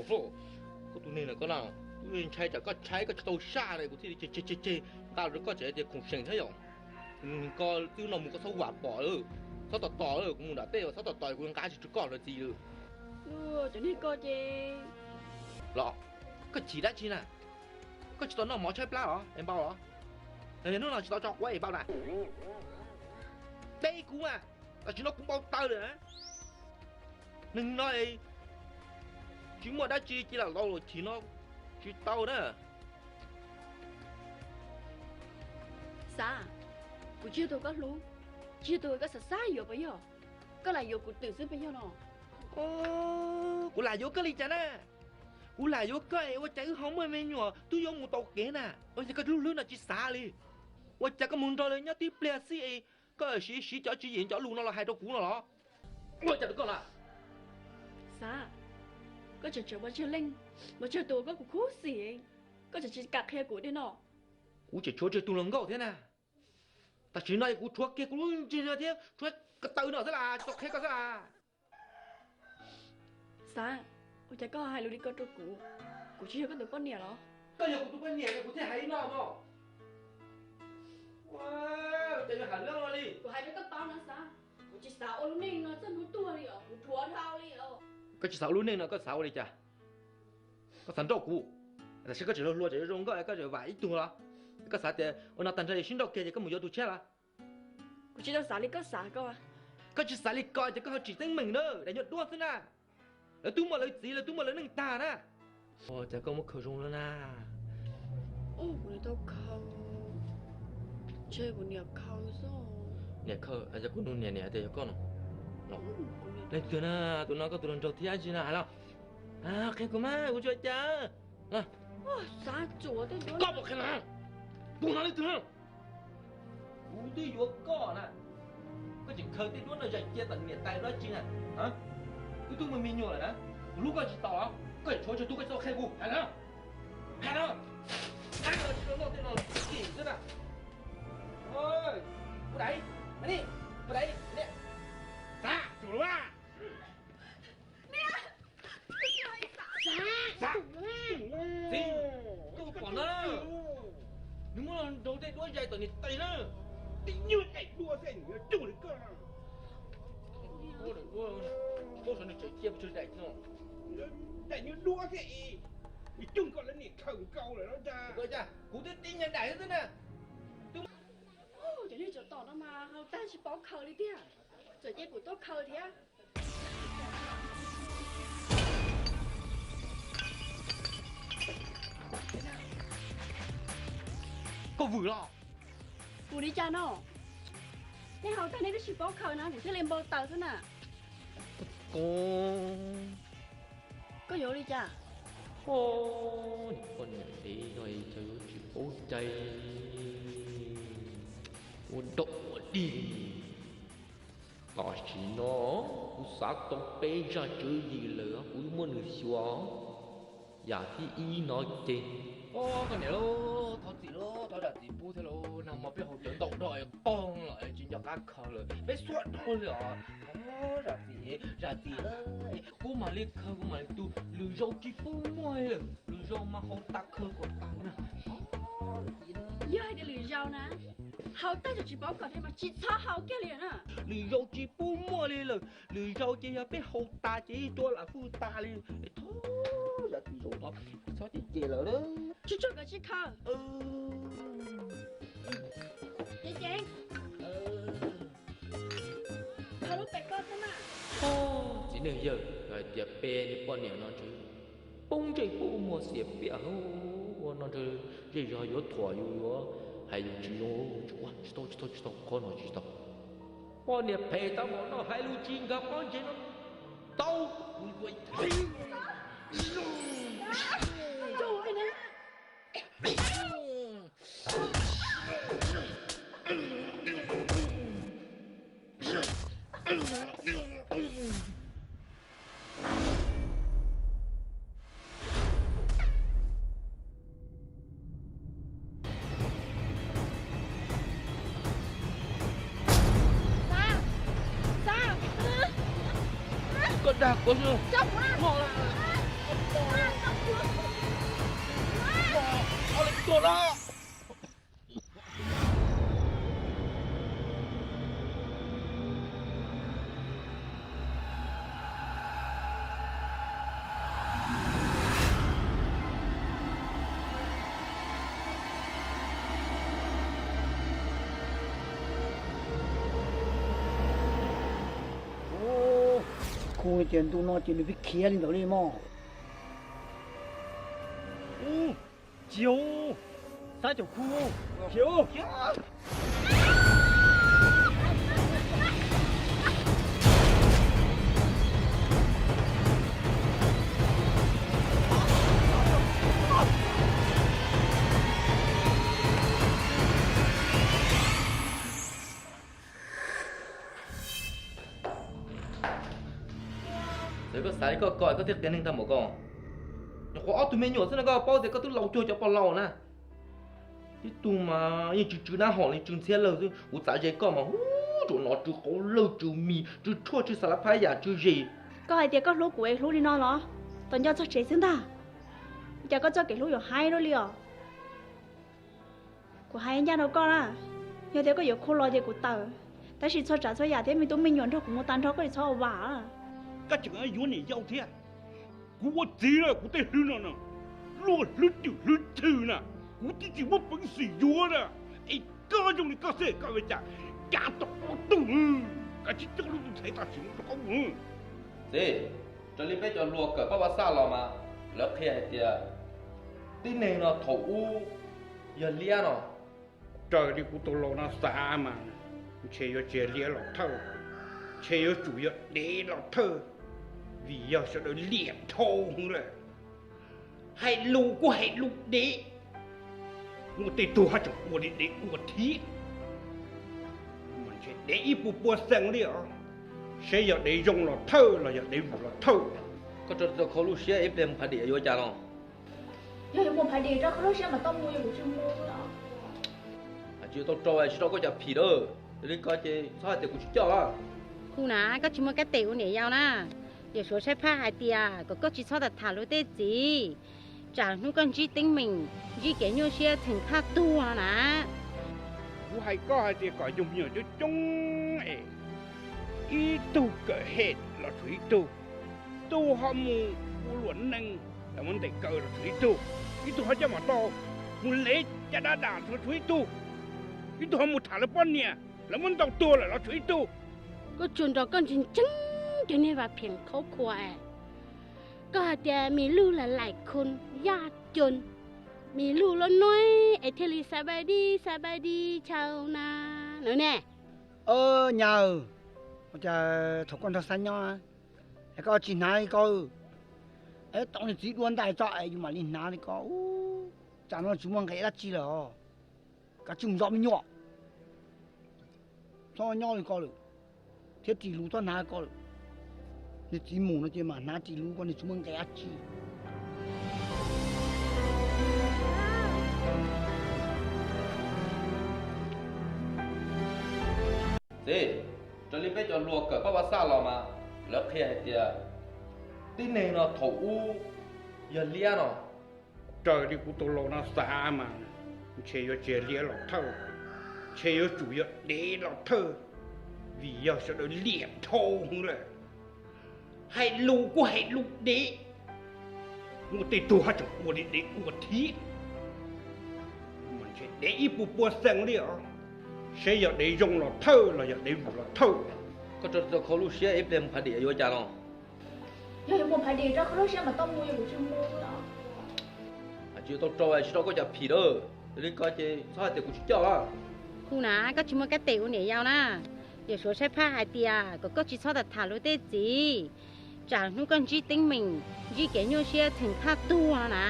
Koj tus neeg na koj na, kuv ntshai tsam koj tshaib koj tsis tau saj na kuv thiaj li tseg tseg tseg nqa rau koj tseem tias khoom seem thiab yom. Koj twb no mus koj txhob vam pom lawm, txhob tos tos lawm, kuv mus nram tej txhob tos tos kuv nqa tsis rau koj ntawd txiv lawm. Cov niag koj ces los, koj chim dab tsi na? Koj tsis tau noj mov tshaib plab los es npau los? Yog hnub no tsis tau tso quav es npau na? Teb kuv mas, tam sim no kuv npau taws lawm na. Neeg no tsis muaj dab tsi cia lam tau los chim no tsis tau na. Xav, kuv tsis yog tus koj hlub, tsis yog tus koj xav xav yuav puas yog? Koj lam yuav kuv twm xwb puas yog no? Kuv lam yuav koj li cas na? Kuv lam yuav koj es ua cas wb ho muaj me nyuam twb yuav mus tau kev na? Ua cas koj hlub hlwb no tsis xav li? Ua cas koj mus nrog lawv nyob tib pliag xwb es koj siv siv cov tswv yim cov lus no los hais rau kuv no los? Ua cas rau koj lawm? Xav, koj tseem tshuav pov tseg leej, pov tseg tus uas koj kuv khuv xim, koj tseem tsis kam qhia kuv tej no. Kuv tseem tshuav tseg tus hluas nkauj thiab na. Tam sim no kuv tshuav kiag kuv lub ntsig no thiab tshuav ko taw no xwb las, tsis tau qhia koj xwb las. Xav, ua cas koj hais lus li ko rau kuv? Kuv tsis yog koj tus poj niam los? Koj yog kuv tus poj niam es kuv thiaj hais li no mog. Ua cas yuav ham lab li? Kuv hais rau koj paub no Xav, kuv tsis xav ua lub neej no txog hnub tuag li os, kuv dhuav dhau li os. Koj tsis xav ua lub neej no koj xav ua li cas? Koj xav nrauj kuv? Tam sim koj tseem hluas hluas tseem zoo nkauj koj tseem vam ib tug los? Koj xav tias ua no tag nrho sib nrauj kiag ces koj mus yuav tus tshiab los? Kuv tsis tau xav li koj xav koj. Koj tsis xav li ko ces koj ho tsim teeb meem na, daim nyuag duab xwb na. Lawv twb muaj lawv txiv, lawv twb muaj lawv neej tag na. Ua cas koj muab khaws zoo lawm na? Kuv niam tau khaws, ntshe kuv niam khaws xwb. Niam khaws? Yog kuv nug niam, niam tias yog koj no. Leej twg na? Tus no koj tus hluas nraug thiab tsis na hais los? Qhia kuv mas, kuv tsis ua cas. Koj puas qhia na? Tus no leej twg na? Kuv twb yuav koj na, koj tseem khaws tej duab no zais cia tom niam tais dab tsi na? Wb twb muaj me nyuam lawm na, kuv hlub koj tsis tau los? Koj tshuav tsawg tus koj tsis tau qhia kuv hais na? Hais na! Hais na, tsis tau noj tej no kim xwb na. Ua dais, mas ni, ua dais, xav tsum lawm. Txiv, koj pom no, nws muab los nraug tej duab zais tom niam tais na. Tib nyuag daim duab xwb nws yuav coj li koj. Daim nyuag duab xwb, nws coj koj lawv niam khaws nkaus lawm no. Kuv twb tib nyuag daim xwb na. Cov niag tsov tom no mas haus tag tsis paub khaws li tiag, txawm cia kuv tuaj khaws thiab. Koj vwm los? Vwm li cas no? Nej haus tag nej twb tsis paub khaws na, kuv thiaj li npau taws xwb na. Koj yuav li cas? Poj niam dev no cas yuav tsis paub cai, ua dog ua dig. Tam sim no kuv xav tau peb zaj tswv yim lawm, kuv muab nws xyuas yam thib ib no ces. Koj niam lauj, thov txim lauj, thov zam txim pub thiab lauj, nag hmo peb haus cawv ntau dhau es qaug los tsis nco qab khaws lawm, peb xuab dhau li os. Thov zam txim, zam txim lauj, kuv mam li khaws, kuv mam li tu, lwm zaus tsis pub muag li lawm, lwm zaus mas haus tas khaws kom tag na. Yog hais tias lwm zaus na, haus tag tsis paub khaws thiab mas tsis txhob haus kiag li na. Lwm zaus tsis pub muag li lawm, lwm zaus ces yog peb haus tas ces tua lam fwj tas li. Thov zam txim zaum no, txhob cem cem lawm. Tsuag tsuag kom tsis khaws. Ceev ceev, khaws lub pem koj thiab na. Txiv neej yawg, hais tias peb niag poj niam no ntshe poob ntsej poob muag xiam piam hauv ua no ntshe zej zog yuav thuam yus yuav hais yus tsis zoo. Tsis tau, tsis tau, tsis tau, qhov no tsis tau. Poj niam phem tau npaum no hais lus tsis nkag pob ntseg no tau. Koj dag kuv, moj la. Khu ces ntu no ces nws pib khiav li ntawd li mog. Ub, tsis yog, xav caum khu, khiav. Txawm koj xav li koj ko koj thiaj qias neeg tag npaum ko. Nyuam qhuav ob tug me nyuam xwb no koj paub tias koj twb laus cuag cov pog laus na. Tib tug mas yeej tsw tsw nab hom li tsw ntxhiab lawg xwb, kuv txav ze koj mas hu, tsuas nov tsw qauv lawg tsw mis tsw tshuaj tsw xas las phab yam tsw zis. Koj hais tias koj hlub kuv es hlub li no los? Tos nco txog tsev xwb ntag. Cas koj txoj kev hlub yuav haib luaj li os. Kuv hais ncaj rau koj na, yog tias koj yuav khu los ces kuv tawm, tab sis txhua tsav txhua yam thiab me tub me nyuam nrog kuv mus tag nrho koj tsis txhob ua vam. Koj tseem yuav niam yau thiab. Kuv ua txiv lawm kuv tej hlwb no na, luag hlwb twm hlwb txhw na, kuv twb tsis muaj peev xwm yuav na. Es koj zoo li koj xwb koj ua cas cav tau ob tug, koj tsis coj lub tus ntxhais tam sim no rau koj mus. Txiv, raws li peb cov hluas kawm paj paj xaj los mas lawv qhia hais tias tib neeg no thaum ub yog liab no. Raws li kuv tus laus no xav mas ntshe yuav tsis yog liab los thawj, ntshe yuav tsum yog dev los thawj, vim yog sawv daws liam dhau hwv lawm. Hais lus kuj hais lus dev, muaj tej tug haj tseem ua li dev ua thiab. Mas ntshe dev ib puas puas xees li os, seb yog dev zoo los thawj los yog dev vwm los thawj. Koj rau tau kho lub siab ib pliag mus Phav Dim yuav cas no? Yog yuav mus Phav Dim rau kho lub siab mas tau mus, yog kuv tsis mus los. Tsis yuav tau rau, tsis rau koj cov phim dawb, yog li ko ces txhob hais tias kuv tsis coj. Khu na, koj tsis muaj kab tes ua niam yau na, yawm suav saib phaj hais tias kom koj tsis txhob tham tham luag tej txiv, tsam hnub koj ntsib teeb meem, ntsib kev nyuaj siab txheem thaj tuag no na. Kuv hais koj hais tias kom yug me nyuam coob coob es ib tug kawm hem los tshuav ib tug, tug ho mus ua luam neeg los muab ntes kaw los tshuav ib tug, ib tug ho coj mam tau mus lev caj dab dam los tshuav ib tug, ib tug ho mus tham lawv poj niam los muab ntaus tuag lawm los tshuav ib tug. Koj tsuas nrog koj ntseeg ntseeg cov niag vaj pheem khaub khua es, koj hais tias mi lug lawm laim khun yaj coos, mi lug loj nuav es thiaj li xav npaj dib xav npaj dib chaw na, no ne. Nyab, ua cas thaum koj nrog Xab nyob es koj tsis hnav li ko, es tau niag txiv dua ntais tso es yus mam li hnav li ko. Tsam no tsis muaj nqe dab tsi lawm os, kav tsij mus zov me nyuam, txhob nyob li ko lawm, thiab ris lus txhob hnav li ko lawm. Niag txiv mus no ces mam hnav ris lus ko, nws tsis muaj nqe dab tsi. Txiv, raws li peb cov hluas kawm paj paj xaj los mas lawv qhia hais tias tib neeg no thaum ub yog liab no. Raws li kuv tus laus no xav mas ntshe yuav tsis yog liab los thawj, ntshe yuav tsum yog dev los thawj, vim yog sawv daws liam dhau hwv lawm. Hais lus kuj hais lus dev, muaj tej tug haj tseem ua li dev ua thiab. Mas ntshe dev ib puas puas xees li os, seb yog dev zoo los thawj los yog dev vwm los thawj. Koj rau tau kho lub siab ib pliag mus Phav Dim yuav cas no? Yog yuav mus Phav Dim rau kho lub siab mas tau mus, yog kuv tsis mus los. Tsis yuav tau rau, tsis rau koj cov phim dawb, yog li ko ces txhob hais tias kuv tsis coj. Khu na, koj tsis muaj kab tes ua niam yau na, yawm suav saib phaj hais tias kom koj tsis txhob tham tham luag tej txiv, tsam hnub koj ntsib teeb meem, ntsib kev nyuaj siab txheem thaj tuag no na.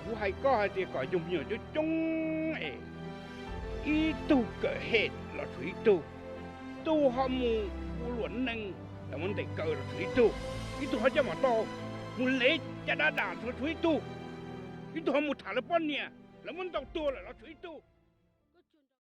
Kuv hais koj hais tias kom yug me nyuam coob coob es ib tug kawm hem los tshuav ib tug, tug ho mus ua luam neeg los muab ntes kaw los tshuav ib tug, ib tug ho coj mam tau mus lev caj dab dam los tshuav ib tug, ib tug ho mus tham lawv poj niam los muab ntaus tuag lawm los tshuav ib tug.